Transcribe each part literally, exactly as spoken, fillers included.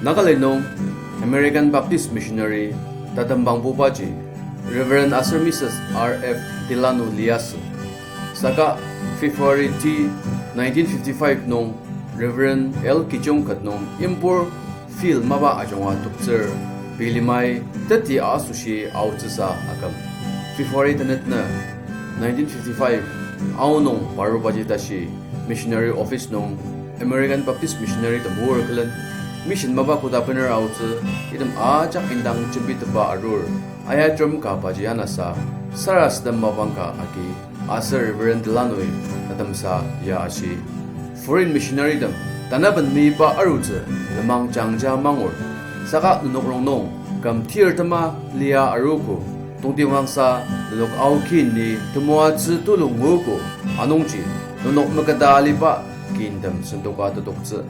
Nagaland nung American Baptist Missionary tatembangbubaji Reverend aser Missus R F Delano liasü. Saka February ti nineteen fifty-five nung Reverend L Kijung ket nung Impur field mapa ajunga toktsür bilemai teti asoshi aotsüsa aküm. February tenet nü nineteen fifty-five aonung parubaji tashi missionary office nung American Baptist missionary tem wor külen mission mapa koda bener aotsü item ajak indang jembitepa arur. Ayatrem ka paji anasa sarasadem mapang ka agi aser Reverend Delano-i tatemsa ya ashi, foreign missionary tem tanaben meyipa arutsü lenmang jangja mangur. Saka nenok rongnung küm tirtema lia arogo, tongtibangsa nenok aokin ni temoatsü tulu nguogo, anungji nenok meketa aliba kintem sentoka tetoktsü.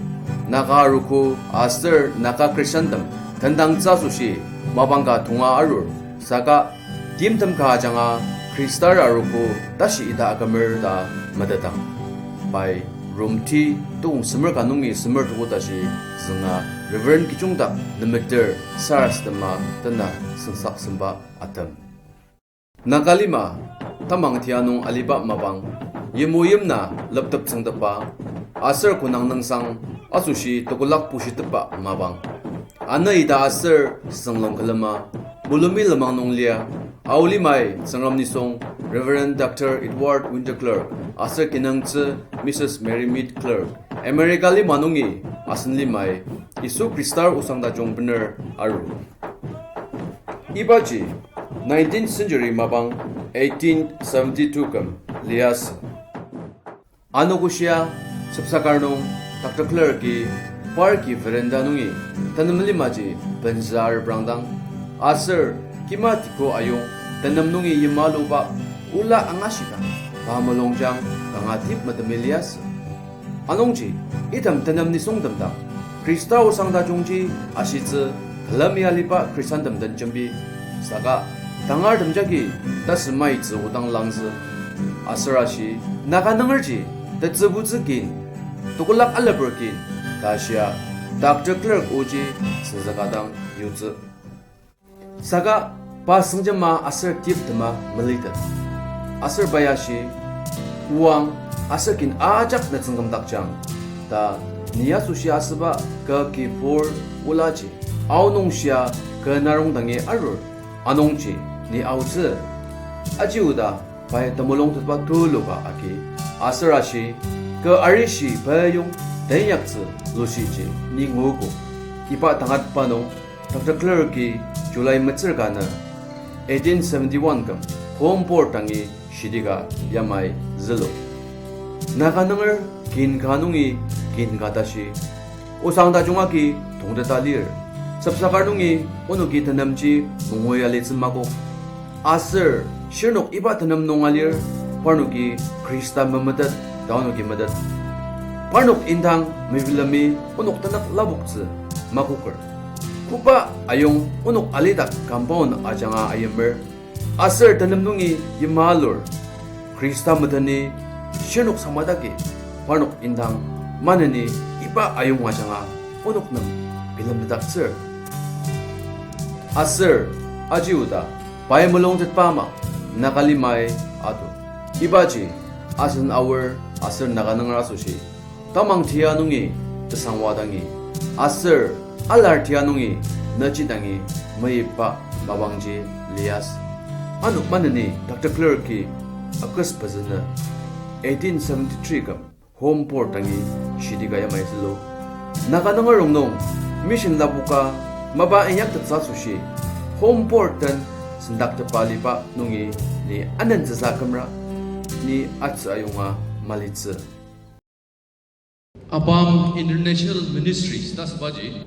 Naga arogo aser Naga Christian tem tendangtsü asoshi mapang ka tonga arur. Saka timtem ka ajanga Khrista arogo tashi ita akümer ta metetang. Pai Rom ti tukong semer ka nungi semer tuko tashi zünga Reverend Kijung dak nemeter sarasadema tena sensaksemba atem. Naga lima tamang tia nung aliba mapang, yimo yimna leptep tsüngtepba, aser konang nüngsang asoshi tekolak pushitepba mapang. Ano ita aser sünglong külema, Mulumi lenmang nung lia, Ao limai Tsüngrem nisung Reverend Doctor Edward Winter Clark aser kinungtsü Missus Mary Mead Clark, America lima nungi asen limai Yisu Khristar osang tajung bener aru. Ibaji nineteenth century mapang eighteen seventy-two küm liasü. Ano koshia, Sepsakar nung Doctor Clark-i park-i veranda nungi tenem limaji benzü areprangdang, aser kima tiko ayong tenem nungi yimaluba ola angashidang pa mulungjang kanga tip metemi liasü. Anungji, item tenem nisungtem dang Khrista osang tajungji ashitsü külemi aliba Khristantem den jembi. Saka tangartem jagi tasümaitsü odang langzü. Aser ashi, Naga nungerji tetsübutsü kin, tekolak aleper kin ta shia Doctor Clark oji senzüka dang yutsü. Saka pa sengjema aser tiptema melitet. Aser pa ya shi, oang aser kin ajak nütsüng kümdakjang ta ni asoshi asüba kü kibur olaji aonung shia kü narong dangi arur. Anungji ni aotsü. Aji oda pai temulung tetba tuluba agi. Aser ashi, kü arishi peyong tenyaktsü lushiji ni nguogo. Iba tangatba nung Doctor Clark-i July metsür ka nü eighteen seventy-one küm Home Board dangi shitika yamai zülu. Naga nunger kin ka nungi kin ka tashi osang tajung agi tongteta lir. Sepsakar nungi onoki tenemji mungui alitsü makok. Aser shirnok iba tenem nung alir, parnoki Khrista memetet ta onoki metet. Parnok indang mebilemi onok tenük lapoktsü makoker. Koba ayong onok alidak compound ajanga ayimer. Aser tenem nungi yimalur. Khrista meteni shirnok samadaki parnok indang maneni iba ayong ajanga onok nem bilemtetdaktsür. Aser aji oda pai mulungtetba ama Naga limai atu. Ibaji asen Aor aser Naga nunger asoshi tamang tia nungi tesangwa dangi aser alar tia nungi nüji dangi meyipa mapangji liasü. Ano maneni Doctor Clark-i August pezü nü eighteen seventy-three küm Home Board dangi shitika yamai zülu. Naga nunger rongnung mission lapoka mapa inyaktettsü asoshi Home Board den sendaktepa aliba nungi ni anentsüsa kümra ni atsü ayonga malitsü. ABAM International Ministries ta asübaji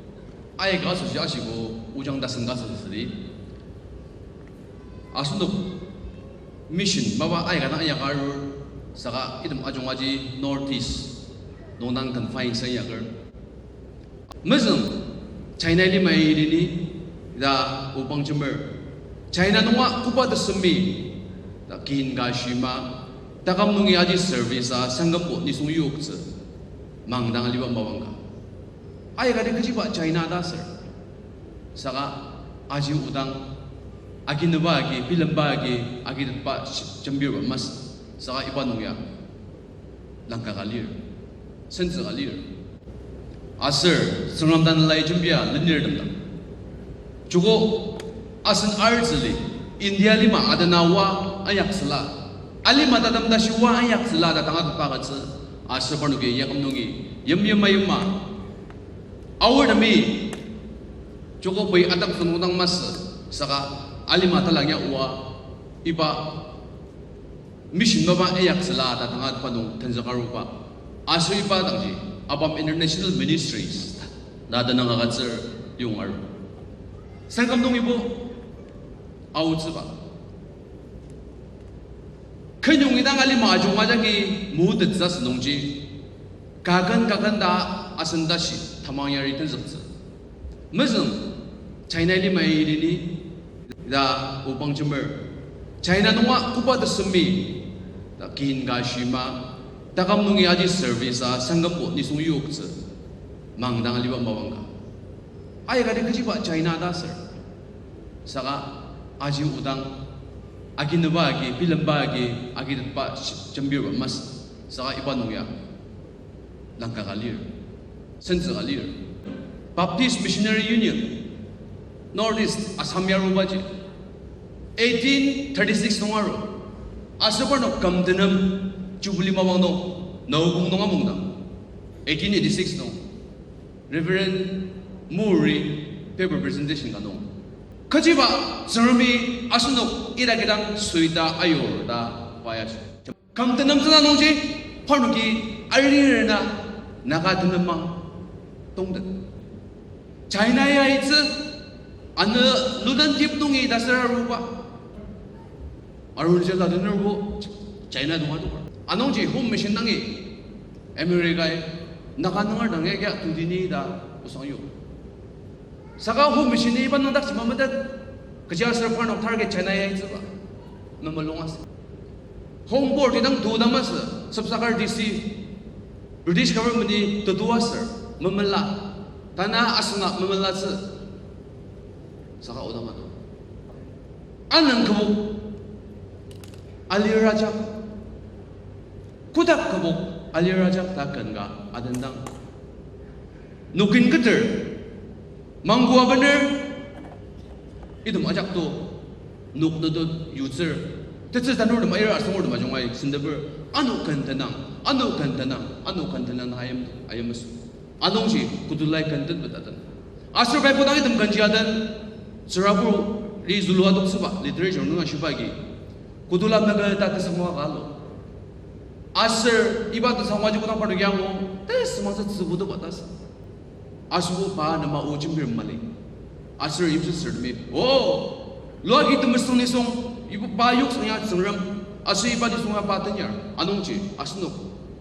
aika asoshi ashiko ojang tasen ka süsüdi. Asenok mission mapa aika dang inyaka arur, saka item ajunga ji North East nung dang confine sa inyaker. Mezüng China limai lini ta obang jemer. China nunga koba tesemi ta kin ka shima, taküm nungi aji service a sangkümbo nisung yoktsü mangdang aliba mapang ka. Aikati kechiba China ta ser. Saka aji odang, aginüba agi, bilemba agi, agitetba shi-, jembirba masü. Saka iba nung ya langka ka lir, sentsü ka lir. Aser Tsüngrem Tanelai jembia lenirtem dang, joko asen artsüli India lima adena oa inyaktsüla, alima tatem tashi oa inyaktsüla ta tangatetba agütsü. Aser parnoki yaküm nungi yimyim ayima Aortemi joko pei atak zünung dang masü, saka alima talang ya oa iba mission mapa inyaktsüla ta tangatetba nung tenzüka aruba. Aser iba dangji ABAM International Ministries ta tenüng agütsür yonga aru. Sangkam nungibo aotsüba kenyongi dang alima ajunga jagi mutettsü asü nungji, kaken kaken ta asen tashi tamang yari tenzüktsü. Mezüng China lima ilini, ita obang jemer, China nunga koba tesemi ta kin ka shima, taküm nungi aji service a sangkümbo nisung yoktsü, mangdang aliba mapang ka. Aikati kechiba China ta ser. Saka aji odang, aginüba agi, bilemba agi, agitetba shi-, jembirba masü. Saka iba nung ya langka ka lir, sentsü ka lir. Baptist Missionary Union, North East, Assam ya arubaji, eighteen thirty-six nung aru. Aser parnok küm tenem Jubilee mapang nung, Naokong nung amungdang, eighteen eighty-six nung, Reverend Moore-i paper presentation ka nung, kechiba Tsüngremi asenok ita kidang süita ayur ta pa ya shi. Küm tenem tsüna nungji, parnoki arirena Naga tenemang tongtet. China ya itsü, ano Lulen Dip nungi ta ser aruba. Arunachal Latenerbo China nung adoker. Anungji Home Mission dangi America-i Naga nunger dang ya kya tudini ta osang yo. Saka Home Mission-i iba nüngdakji mametet, kechiaser parnok target China ya itsüba memulung asü. Home Board-i dang tu ta masü, Sibsagar D C, British government-i tetu aser memela, tanü asünga memelatsü. Saka odang ado, anüng kübok alirajak, kotak kübok alirajak ta ken ka adendang, nokin keter, mangkua bener, item ajak to, nok tetot yutsür, tetsü tanurtem ayir asüngurtem ajungai senteper, ano ken tenang, ano ken tenang, ano ken tenang ta ayim, ayimsü. Anungji Kutulai ken tenbet aden. Aser pai kodang item kenji aden, tsüraburi zülua adoktsüba literature nung ashiba agi, Kutula meke ta tesangwa ka alu. Aser iba tesangwaji kodang parnoki angu, tesümangtsü tsübutepa ta sü. Aser pa nema o jembir mali. Aser yimsüsürtemi, o, lua ki temesüng nisung, iba pa yoksang ya Tsüngrem, aser iba nisung ya pa tenyar, anungji asenok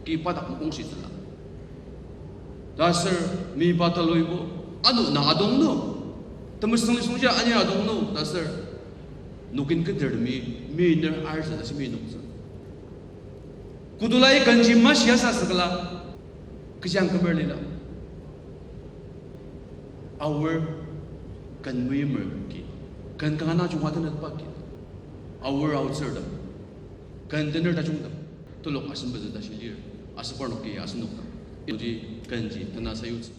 ki pa dak mokongshitsüla. Ta aser mi pa taloi bo, ano na adong no, temesüng nisungji ani adong no ta aser, nokin ketertemi mi ner artsü ta shi mi noktsü. Kutulai kenji mashi asa sükla, kechi ang kümer lila. Aor ken meimer ki, ken kanga na jungwa tenetba ki, aor aotsürtem, ken tener tajungtem, telok asem pezü tashi lir, aser parnoki asenok dang, oji kenji tena sayutsü.